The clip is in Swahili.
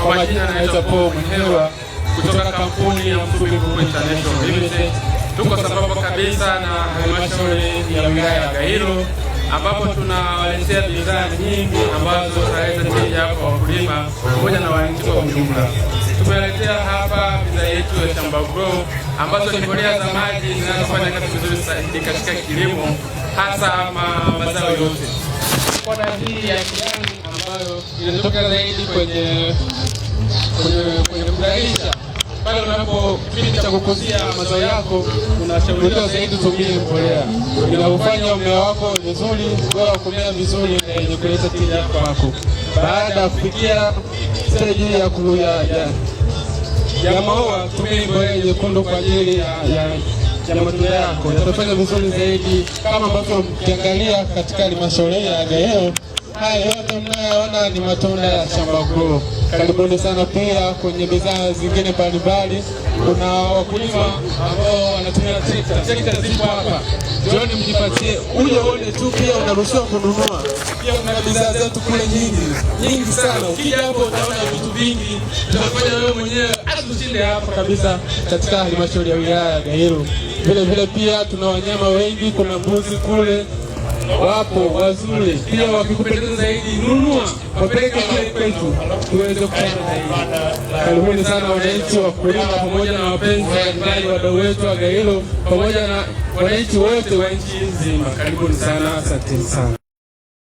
Kwa majina naitwa Paul Mwenhewa kutoka kampuni ya Msubi Group International Limited. Tuko sambamba kabisa na halmashauri ya wilaya ya Gairo ambapo tunawaletea bidhaa nyingi ambazo zitaleta tija kwa wakulima pamoja na wananchi kwa ujumla. Tumeletea hapa bidhaa yetu ya Shamba Grow ambazo ni mbolea za maji zinazofanya kazi vizuri zaidi katika kilimo, hasa mazao yote. Kona hii ya kijani ambayo inatoka zaidi kwenye kuzalisha pale unapo kipindi cha kukuzia mazao yako, unashauriwa zaidi utumie mbolea inaufanya mmea wako vizuri, bora kumea vizuri na yenye kuleta tija kwako. Baada ya kufikia stage ya maua, tumia mbolea nyekundu kwa ajili ya matunda yako, yatafanya vizuri zaidi, kama ambavyo mkiangalia katika halmashauri ya Gairo. Haya yote mnayoona ni matunda ya Shamba Grow. Karibuni sana pia kwenye bidhaa zingine mbalimbali. Kuna wakulima ambao wanatumia trekta, trekta zipo hapa, jioni mjipatie, uje uone tu, pia unaruhusiwa kununua. Pia kuna bidhaa zetu kule nyingi nyingi sana. Ukija hapo utaona vitu vingi, utafanya wewe mwenyewe hata tushinde hapa kabisa katika halmashauri ya wilaya ya Gairo. Vile vile pia tuna wanyama wengi, kuna mbuzi kule wapo wazuri pia, wakikupendeza zaidi nunua, wapeleke kule kwetu tuweze kufanya zaidi. Karibuni sana wananchi, wakulima, pamoja na wapenzi mbalimbali, wadau wetu wa Gairo, pamoja na wananchi wote wa nchi nzima. Karibuni sana, asanteni sana.